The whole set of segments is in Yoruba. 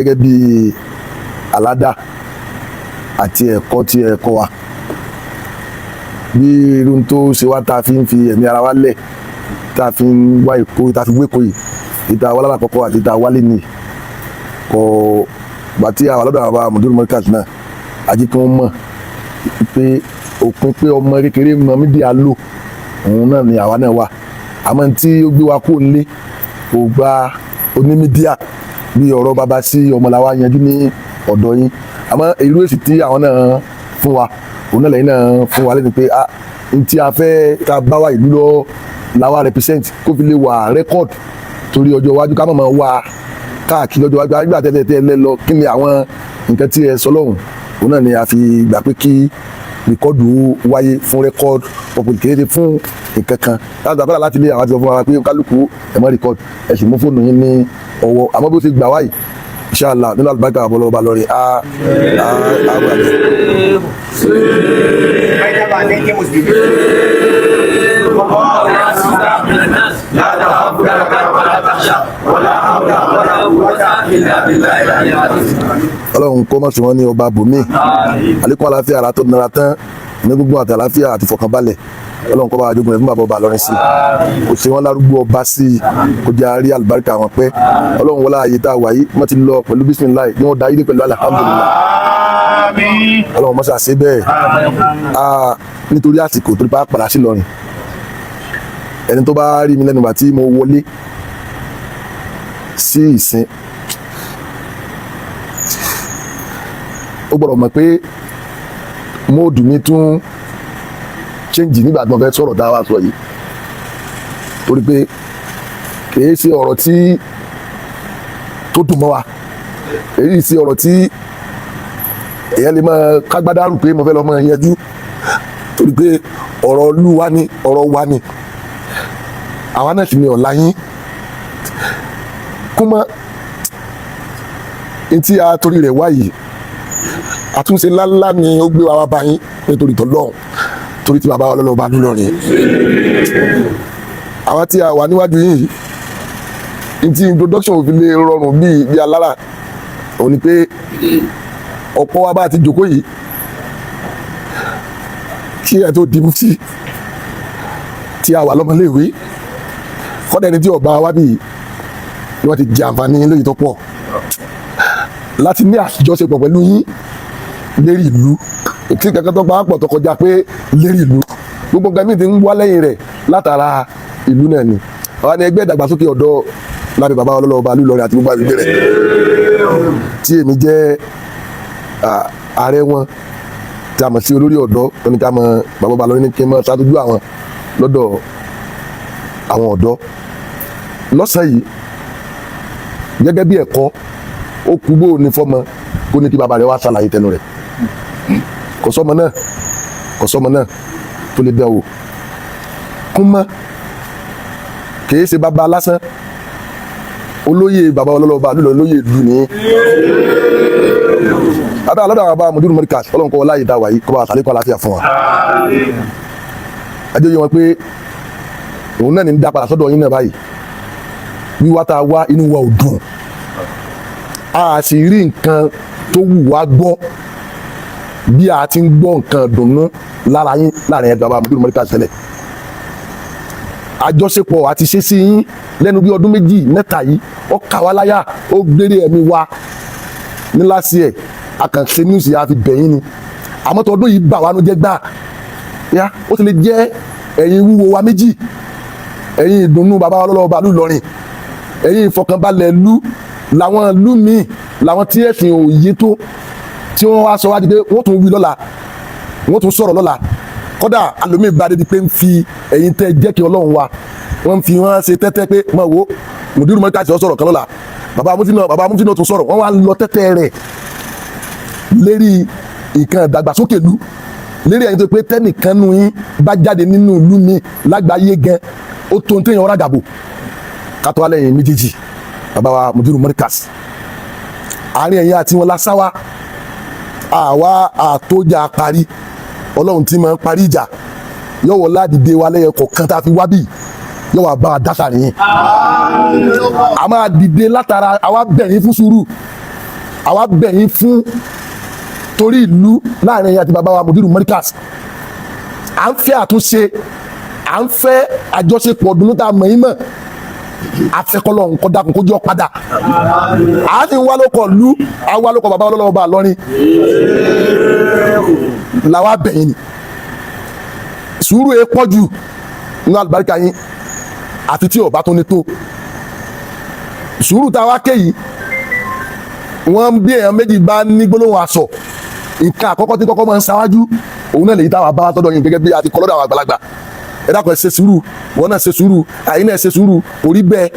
Gẹ́gẹ́ bí aládà àti ẹ̀kọ́ tí ẹ kọ́ wa, bí irun tó ṣe wá tá a fi ń fi ẹ̀mí ara wa lẹ̀, tá a fi ń wá Èkó, tá a fi wé Èkó yìí, ìta wálé àkọ́kọ́ àti ìta wálé ní kò gbà tí àwọn alọ́dọ̀ àwọn Mudiru Markaz náà ajé kí wọ́n mọ̀ pé òpin pé ọmọ kékeré mọ media lò, òun náà ni àwa náà wà. Àmọ́ tí ó gbé wa kó nílé kò gba oní media bí ọ̀rọ̀ bàbá sí ọmọ làwa yanjú ní ọ̀dọ̀ yín. Àmọ́ irú èsì tí àwọn náà fún wa, òun náà lẹ́yìn náà fún wa lẹ́nu pé ah, n tí a fẹ́ ká bá wa ìlú lọ làwa represent, kó fi lè wà record torí ọjọ́ iwájú, ká má máa wá káàkiri ọjọ́ iwájú nígbà tẹ́tẹ́ tẹ́ lẹ́ lọ. Kí ni àwọn nǹkan tí ẹ sọ lọ́hùn, òun náà ni a fi gbà pé kí record wáyé fún record purpose, kì í ṣe fún nǹkan kan láti àkọ́lá láti lé àwọn àti sọ fún wa pé kálukú ẹ̀ mọ́ record, ẹ̀ sì mú fóònù yín ní ọwọ́. Àmọ́ bó ṣe gbà wáyìí, inshallah, nínú àlùbáríkà àbọ̀lọ́ba lọ́rin á á á wà bẹ́ẹ̀. بينما نيجي مسلمين. لا تخاف دركا ولا تخشى ولا حول ولا قوة إلا بالله العلي العظيم. Ọlọ́run kó má ṣe wọ́n ní ọba bòmí. Àlékún àlàáfíà ara tó nira tán ní gbogbo àti àlàáfíà àti ìfọ̀kànbalẹ̀, Ọlọ́run kó bá wa jogún rẹ̀ fún bàbá ọba lọ́rin sí i, kò ṣe wọ́n lárúgbó ọba sí i, kò jẹ́ àárí àlùbáríkà wọn pẹ́. Ọlọ́run wọlé ààyè tá a wà yìí, wọ́n ti lọ pẹ̀lú bisimilayi ní wọ́n da yìí pẹ̀lú alihamudulilayi. Ọlọ́run mọ́sá ṣe bẹ́ẹ̀. Ah, nítorí àsìkò tó bá padà sí lọ́rin, ẹni tó bá rí mi lẹ́nu ìgbà tí mo wọlé sí ìsìn, ó gbọ́dọ̀ mọ̀ pé mood mi tún change nígbà tí mo fẹ́ sọ̀rọ̀ tá a wá sọ yìí, torí pé kìí ṣe ọ̀rọ̀ tí tó dùn mọ́ wa, èyí ṣe ọ̀rọ̀ tí èèyàn lè máa kágbádárù pé mo fẹ́ lọ́ máa yanjú, torí pé ọ̀rọ̀ ìlú wa ni, ọ̀rọ̀ wa ni, àwa náà sì ni ọ̀la yín kúmọ́ ntí a torí rẹ̀ wá yìí. Àtúnṣe ńláńlá ni ó gbé wa wá bá yín nítorí tọ́lọ́hún, torí tí bàbá wa lọ́lọ́ bá lọ́rin àwa tí a wà níwájú yìí. Ntí introduction òfin lè rọrùn bíi bí alára òun ni pé ọ̀pọ̀ wa bá ti jókòó yìí kí ẹ tó di mufti tí a wà lọ́mọléèwé, kọ́dà ẹni tí ọba wa bíi ni wọ́n ti jẹ àǹfààní lóyè tó pọ̀ láti ní àjọṣepọ̀ pẹ̀lú yín lérí ìlú tí kankan tó pa á pọ̀ tó kọjá pé lérí ìlú, gbogbo nǹkan mìíràn ti ń wá lẹ́yìn rẹ̀ látara ìlú náà ni. Àwa ni ẹgbẹ́ ìdàgbàsókè ọ̀dọ́ lábẹ́ bàbá ọlọ́lọ́ba Ìlọrin àti gbogbo àgbègbè rẹ̀, tí èmi jẹ́ ààrẹ wọn, tí a mọ̀ sí olórí ọ̀dọ́ wọn ni ká mọ̀ bàbá ọba Ìlọrin ní kí n mọ̀ ṣáájú àwọn lọ́dọ̀ àwọn ọ̀dọ́ lọ́sàn-án yìí. Gẹ́gẹ́ bí ẹ̀kọ́, ó kú bó ní fọ́mọ kó ní kí bàbá rẹ̀ wá ṣàlàyé tẹnu rẹ̀. Kò sọ́mọ náà, kò sọ́mọ náà tó lè dán wò kún mọ́. Kìí ṣe bàbá lásán, olóyè bàbá ọlọ́lọ́ba lùlọ, olóyè ìlú ní bàbá alọ́dọ̀ àwọn bàbá Mudiru Markaz. Ọlọ́run kọ́ láyé dá wáyé, kọ́ bá àtàlékọ́ àlàáfíà fún wa. Ẹjọ́ yìí wọn pé òun náà ní dá padà sọ́dọ̀ yín náà báyìí. Wíwá tá a wá, inú wa ò dùn, a sì rí nǹkan tó wù wá gbọ́ bí a ti ń gbọ́ nǹkan dùnnú lára yín láàrin ẹgbẹ́ bàbá Mudiru Markaz tẹ́lẹ̀. Àjọṣepọ̀ àti ṣe sí yín lẹ́nu bí ọdún 2, 3 yìí, ó kà wá láyà, ó gbére ẹ̀mí wa ní láti ẹ̀ àkànṣe news yà fi bẹ̀yìn ni. Àmọ́ tọdún yìí bà wá nu jẹ́ gbà yá, ó ti lè jẹ́ ẹ̀yin wúwo wa méjì, ẹ̀yin ìdùnnú bàbá wa lọ́lọ́ba Ìlọrin, ẹ̀yin ìfọkànbalẹ̀ ìlú làwọn ìlú míì, làwọn tí ẹ̀sìn òye tó tí wọ́n wá sọ wá di pé wọ́n tún wí lọ́la, wọ́n tún sọ̀rọ̀ lọ́la. Kódà alòmíì bá dé di pé ń fi ẹ̀yin tẹ́ jẹ́ kí Ọlọ́run wa, wọ́n fi wọ́n ṣe tẹ́tẹ́ pé mọ̀ wo Mudiru Markaz sọ̀rọ̀ kan lọ́la, bàbá mufti náà, bàbá mufti náà tún sọ̀rọ̀. Wọ́n wá lọ tẹ́tẹ́ rẹ̀ lérí nǹkan ìdàgbàsókè ìlú, lérí ẹ̀yin tó pé tẹ́nìkan nù yín bá jáde nínú ìlú mi lágbàáyé gan, ó tó ń téèyàn ọ̀rá gàbò kátó alẹ́ yẹn méjèèjì. Bàbá wa Mudiru Markaz, àárín ẹ̀yin àti wọn lásáwá àwa àtòjà parí. Ọlọ́run tí máa ń parí ìjà yọ̀wọ̀ ládìde wa lẹ́yẹ kọ̀ọ̀kan tá a fi wá bì, yọ̀wọ̀ àbá wa dásà nìyẹn. A máa dìde látara àwa bẹ̀yìn fún sùúrù. Àwa bẹ̀ yín fún torí ìlú láàrin ẹ̀yin àti bàbá wa Mudiru Markaz. À ń fẹ́ àtúnṣe, à ń fẹ́ àjọṣepọ̀ dùnú tá a mọ̀ yín mọ̀. Afẹ́kọ́lọ́ nǹkan dákun kó jọ padà. À á sì ń wá lóko ìlú, à ń wá lóko bàbá ọlọ́wọ́ bá lọ́rin làwa bẹ̀ yín ni. Sùúrù ẹ pọ̀ jù nínú àlùbáríkà yín, àfi tí ọba tó ní tó sùúrù tá a wá ké yìí. Wọ́n bí èèyàn méjì bá ní gbólóhùn aṣọ, nǹkan àkọ́kọ́ tí kọ́kọ́ máa ń ṣáwájú òun náà lèyí táwa bá tọ́dọ̀ yín gẹ́gẹ́ bí a ti kọ́ lọ́dọ̀ àwọn àgbàlagbà. Ẹ dákun, ẹ ṣe sùúrù, wọn náà ṣe sùúrù, àyín náà ṣe sùúrù. Kò rí bẹ́ẹ̀,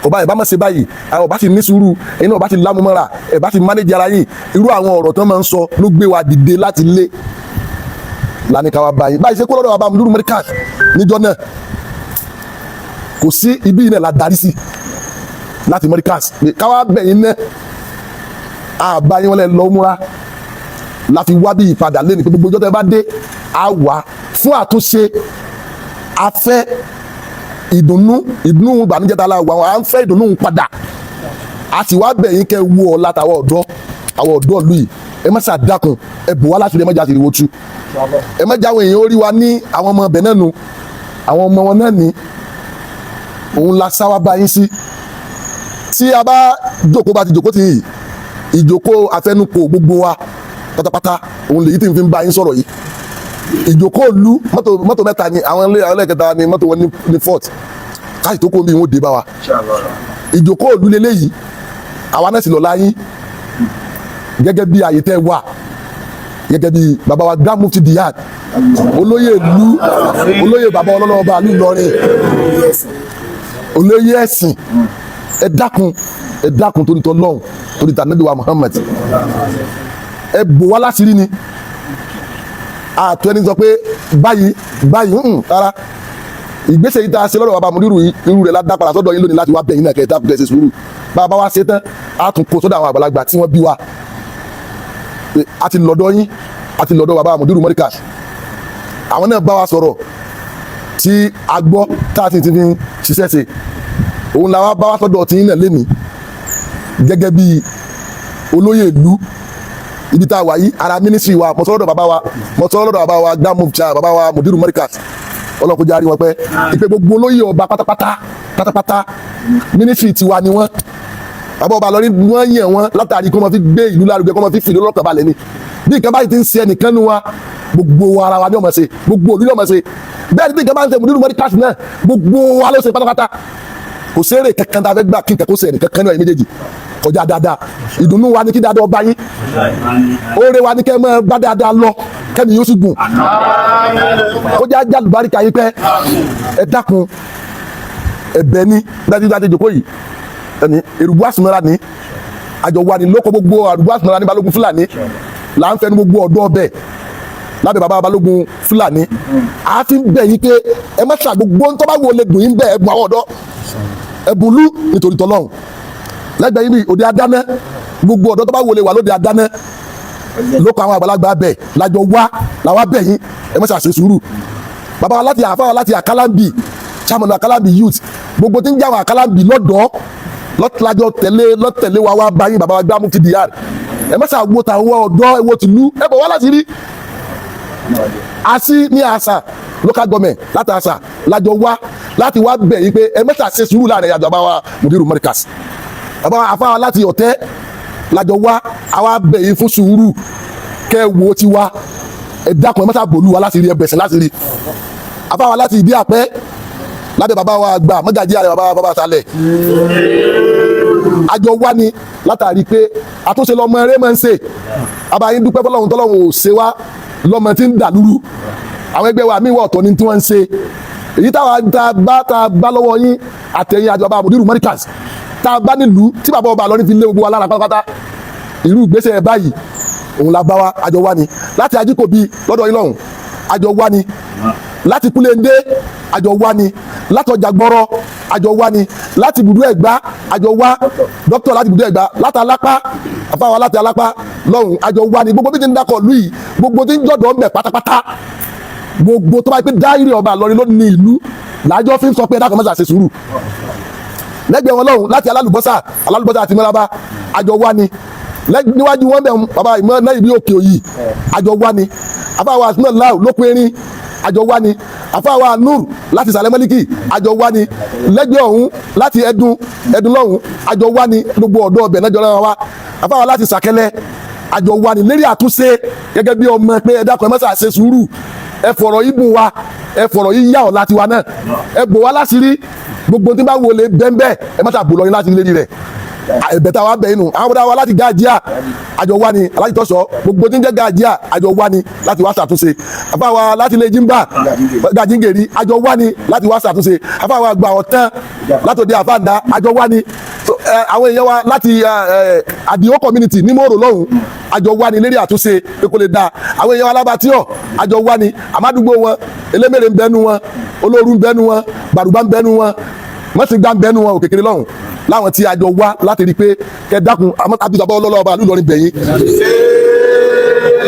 ọba ẹ̀ bá má ṣe báyìí, ọba sì ní sùúrù, ẹ̀yin náà ọba sì lámúmọ́ra, ẹ̀ bá sì mánéjì ara yín. Irú àwọn ọ̀rọ̀ tó máa ń sọ ló gbé wa dìde láti lé lánìí ká wa báyìí báyìí ṣe kó lọ́dọ̀ bàbá Mudiru Markaz níjọ́ náà. Kò sí ibi yìí náà la darí sí láti Markaz káwá bẹ̀yìn náà. Àbá yín wọn lẹ lọ múra la fi wá bí ìpadà lẹ́nu pé gbogbo ọjọ́ tẹ́ bá dé, á wà fún àtúnṣe. A fẹ́ ìdùnnú, ìdùnnú ìbànújẹ́ tá a la wà, à ń fẹ́ ìdùnnú padà. A sì wá bẹ̀yìn kẹ́ wo ọ̀la tàwọn ọ̀dọ́, àwọn ọ̀dọ́ ìlú yìí. Ẹ má ṣàdákun, ẹ bò wá láti rí, ẹ má jà sí ìwò tú, ẹ má jáwé èèyàn orí wa ní àwọn ọmọ ọbẹ̀ náà nu, àwọn ọmọ wọn náà ní òun la sáwá bá yín sí. Tí a bá jókòó, bá ti jókòó tì yìí, ìjókòó àfẹnukò gbogbo wa pátápátá òun lèyí tí n fi ń bá yín sọ̀rọ̀ yìí. Ìjókòó lu mọ́tò, mọ́tò mẹ́ta ni àwọn ilé, àwọn ẹlẹ́kẹta ni mọ́tò wọn ní fort káyì tó kó mi wọn dé bá wa. Ìjókòó òlu lélẹ́yìí, àwa náà sì lọ láyín gẹ́gẹ́ bí àyè tẹ́ wà, gẹ́gẹ́ bí bàbá wa Grand Mufti Diyad, olóyè ìlú, olóyè bàbá ọlọ́lọ́wọ́ ìlú Ìlọrin, olóyè ẹ̀sìn. Ẹ dákun, ẹ dákun, torí tọlọ́hun, torí tànàbí wa Muhammad, ẹ bò wá láṣìírí ni. Àtọ́ ẹni sọ pé báyìí báyìí ń rárá. Ìgbésẹ̀ yìí tá a ṣe lọ́dọ̀ bàbá Mudiru yìí, irú rẹ̀ la dá padà sọ́dọ̀ yín lónìí láti wá bẹ̀yìn náà kẹ́ ẹ dákun, kẹ́ ẹ ṣe sùúrù. Bàbá wa ṣe tán, a tún kó sọ́dọ̀ àwọn àgbàlagbà tí wọ́n bí wa. A ti lọ́dọ̀ yín, a ti lọ́dọ̀ bàbá Mudiru Markaz, àwọn náà bá wa sọ̀rọ̀ tí a gbọ́ tá a sì ti fi ṣiṣẹ́ ṣe. Òun la wá bá wa sọ́dọ̀ tí yín náà lénìí gẹ́gẹ́ bí olóyè ìlú ibi tá a wà yìí. Ara ministry wa, mo sọ lọ́dọ̀ bàbá wa, mo sọ lọ́dọ̀ bàbá wa Grand Mufti, bàbá wa Mudiru Markaz, ọlọ́kọjá rí wọn pẹ́ ìpè gbogbo olóyè ọba pátápátá pátápátá, ministry tiwa ni wọ́n. Bàbá ọba lọ́rí wọ́n yàn wọ́n látàrí kó máa fi gbé ìlú lárugẹ, kó máa fi fìlú lọ́kàn balẹ̀ ni. Bí nǹkan báyìí ti ń ṣe ẹnìkan nu wa, gbogbo ara wa ni ó máa ṣe, gbogbo òlú ni ó máa ṣe. Bẹ́ẹ̀ ni bí nǹkan bá ń ṣe Mudiru Markaz náà, gbogbo wa ló ṣe pátápátá. Kò sérè kankan tá a fẹ́ gbà kí nǹkan kó ṣe ẹnìkan kan náà méjèèjì kọjá dáadáa. Ìdùnnú wa ni kí dáadáa ọba yín, oore wa ni kẹ́ máa bá dáadáa lọ, kẹ́mi yóò sì gùn, kó já jálùbáríkà yín pẹ́. Ẹ dákun, ẹ̀bẹ̀ ni dájúdájú. Ìjókòó yìí ẹni èrùbú àsùnmọ́ra ni àjọ wa ni lóko gbogbo àrùbú àsùnmọ́ra ní Balógun Fúlàní là ń fẹnu gbogbo ọ̀dọ́ ọbẹ̀ lábẹ́ bàbá Balógun Fúlàní. A fi ń bẹ̀ yín pé ẹ má ṣà gbogbo ń tọ́ bá wo lè dùn yín bẹ́ẹ̀, ẹ̀bùn àwọn ọ̀dọ́, ẹ̀bùn lú nítorí tọ́lọ́hún. Lẹ́gbẹ̀ẹ́ yìí bí òde adáná, gbogbo ọ̀dọ́ tó bá wọlé wà lóde adáná lóko àwọn àgbàlagbà bẹ̀ lájọ wá làwa bẹ̀ yín. Ẹ má ṣàṣe sùúrù. Bàbá wa láti àfáwà láti àkàlàmbì, chairman àkàlàmbì youth, gbogbo tí ń jẹ́ àwọn àkàlàmbì lọ́dọ̀ọ́ lọ́tìlájọ tẹ̀lé lọ́tẹ̀lé wa wá bá yín, bàbá wa Grand Mufti Diyar. Ẹ má ṣàwo tàwọn ọ̀dọ́, ẹ wo tìlú, ẹ bọ̀ wá láti rí àṣì ní àṣà local government láti àṣà lájọ wá láti wá bẹ̀ yín pé ẹ má ṣàṣe sùúrù láàrin àjọ bàbá wa Mudiru Markaz. Bàbá wa àfáwà láti ọ̀tẹ́ lájọ wá, àwa bẹ̀ yín fún sùúrù kẹ́ ẹ wo tiwa. Ẹ dákun, ẹ má ṣàbòlú wa láti rí, ẹ bẹ̀sẹ̀ láti rí. Àfáwà láti ìdí àpẹ́ lábẹ́ bàbá wa àgbà mọ́gàjí àrẹ, bàbá wa bàbá sálẹ̀, àjọ wá ni látàrí pé àtúnṣe lọmọ eré máa ń ṣe. Abayín dúpẹ́ fọlọ́run tọ́lọ́run ò ṣe wá lọ́mọ tí ń dà lúrú. Àwọn ẹgbẹ́ wa míì wọ̀ ọ̀tọ̀ ní tí wọ́n ń ṣe. Èyí táwa tá a bá lọ́wọ́ yín àtẹ̀yìn àjọba Mudiru Markaz tá a bá nílùú tí bàbá ọba lọ́ní fi lé gbogbo wa lára pátápátá, irú ìgbésẹ̀ báyìí òun la bá wa. Àjọ wa ni láti Ajíkòbí lọ́dọ̀ yín lọ́hùn, àjọ wa ni láti Kúlẹ̀ndé, àjọ wa ni láti ọjà gbọ́rọ̀, àjọ wa ni láti ibùdó Ẹ̀gbá, àjọ wa dókítà láti ibùdó Ẹ̀gbá, láti Alápá, àfáwa láti Alápá lọ́hùn, àjọ wa ni. Gbogbo bí ti ń dákọ̀ lù yìí, gbogbo tí ń jọ̀dọ̀ ń bẹ̀ pátápátá, gbogbo tó bá yẹ pé dáírì ọba Ìlọrin ló ní ìlú làájọ fi ń sọ pé ẹ dákun, mọ́sà ṣe sùúrù. Lẹ́gbẹ̀ẹ́ wọn lọ́hùn láti Alálùbọ́sà, Alálùbọ́sà àti Mọ́lábá, àjọ wa ni Níwájú wọn bẹ̀, bàbá ìmọ̀ náà ìbí òkè òyì, àjọ wá ni. Àfáà wa Asúnà Láò lókun erin, àjọ wá ni. Àfáà wa Nur láti Sàlẹ̀ Mọ́líkì, àjọ wá ni. Lẹ́gbẹ̀ẹ́ ọ̀hún láti Ẹdun, Ẹdun lọ́hún, àjọ wá ni. Gbogbo ọ̀dọ́ ọbẹ̀ náà jọ náà wá. Àfáà wa láti Sàkẹ́lẹ́, àjọ wá ni lérí àtúnṣe gẹ́gẹ́ bí ọmọ pé ẹ dákun, ẹ má ṣe sùúrù, ẹ fọ̀rọ̀ yìí bùn wa, ẹ fọ̀rọ̀ yìí yá ọ̀ láti wa náà, ẹ bò wá láṣìírí. Gbogbo tí bá wọlé bẹ́ńbẹ́, ẹ má ṣàbò lọ́yìn láti lérí rẹ̀. Ẹ̀bẹ̀ tá a wá bẹ̀ inú àwọn ọmọdé wa láti Gàjíà, àjọ wa ni. Alájí tọ́sọ̀, gbogbo tí ń jẹ́ Gàjíà, àjọ wa ni láti wá ṣàtúnṣe. Àfáwa láti ilé Jimba Gàjíǹgèrì, àjọ wa ni láti wá ṣàtúnṣe. Àfáwa gba ọ̀tán látòdì àfáàndá, àjọ wa ni. So, àwọn èèyàn wa láti Àdìó community ní Mòrò lọ́hùn, àjọ wa ni lérí àtúnṣe pé kó lè dáa. Àwọn èèyàn wa lábàtíọ̀, àjọ wa ni. Àmàdúgbò wọn, elémèrè ń bẹnu wọn, olóoru ń bẹnu wọn, gbàrúgbà ń bẹnu wọn, mọ́sìngbà ń bẹnu wọn, òkèkèrè lọ́hùn, láwọn tí àjọ wá láti rí i pé kẹ dákun àbíjọba ọlọ́lọ́ba Ìlọrin bẹ̀yìn,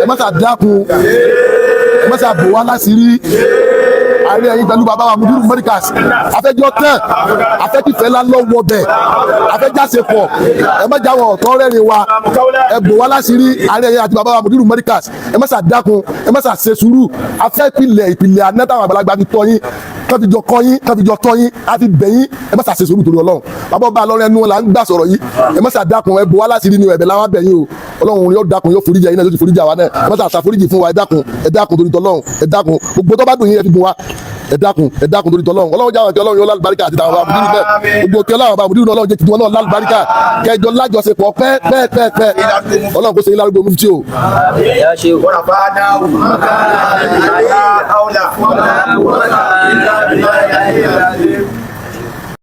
ẹ má ṣà dákun, ẹ má ṣà bò wá láṣìírí. Àárín ẹ̀yin pẹ̀lú bàbá wa Mudiru Markaz, afẹ́jọ́ tán, afẹ́kífẹ́ lálọ́wọ́ bẹ̀, afẹ́jásepọ̀, ẹ má jáwọ́ ọ̀tọ́ rẹ́rìn wa, ẹ bò wá láṣìírí. Àárín ẹ̀yin àti bàbá wa Mudiru Markaz, ẹ má ṣà dákun, ẹ má ṣà ṣe sùúrù. Afẹ́ ìpìlẹ̀ ìpìlẹ̀ àná táwọn àgbàlagbà fi tọ́ yín, kán fi jọ kọ́ yín, kán fi jọ tọ́ yín, á fi bẹ̀ yín. Ẹ má ṣàṣe sùúrù torí Ọlọ́run. Bàbá ọba Ìlọrin, ẹnu wọn là ń gbà sọ̀rọ̀ yìí. Ẹ má ṣàdákun, ẹ bò wá láṣìírí ni. Ẹ̀bẹ̀ làwọn bẹ̀ yín o. Ọlọ́run yóò dákun, yóò foríjì ẹ̀yin náà, yóò ti foríjì àwa náà. Ẹ má ṣàṣàforíjì fún wa. Ẹ dákun, ẹ dákun torí tỌlọ́run, ẹ dákun. Gbogbo tó bá dùn yín, ẹ fi bùn wa. Ẹ dákun, ẹ dákun torí tỌlọ́run. Ọlọ́run jáwọ́ kí Ọlọ́run yóò lálùbáríkà àti tàwọn àbùdí náà. Gbogbo kí Ọlọ́run àbùdí náà, Ọlọ́run jẹ́ kí wọn náà lálùbáríkà, kẹjọ lájọṣepọ̀ pẹ́ pẹ́ pẹ́ pẹ́. Ọlọ́run kó ṣe yín lárúgbó mufti o. Ya Shehu. ورفعناه مكانا لا حول ولا قوة إلا بالله العلي العظيم.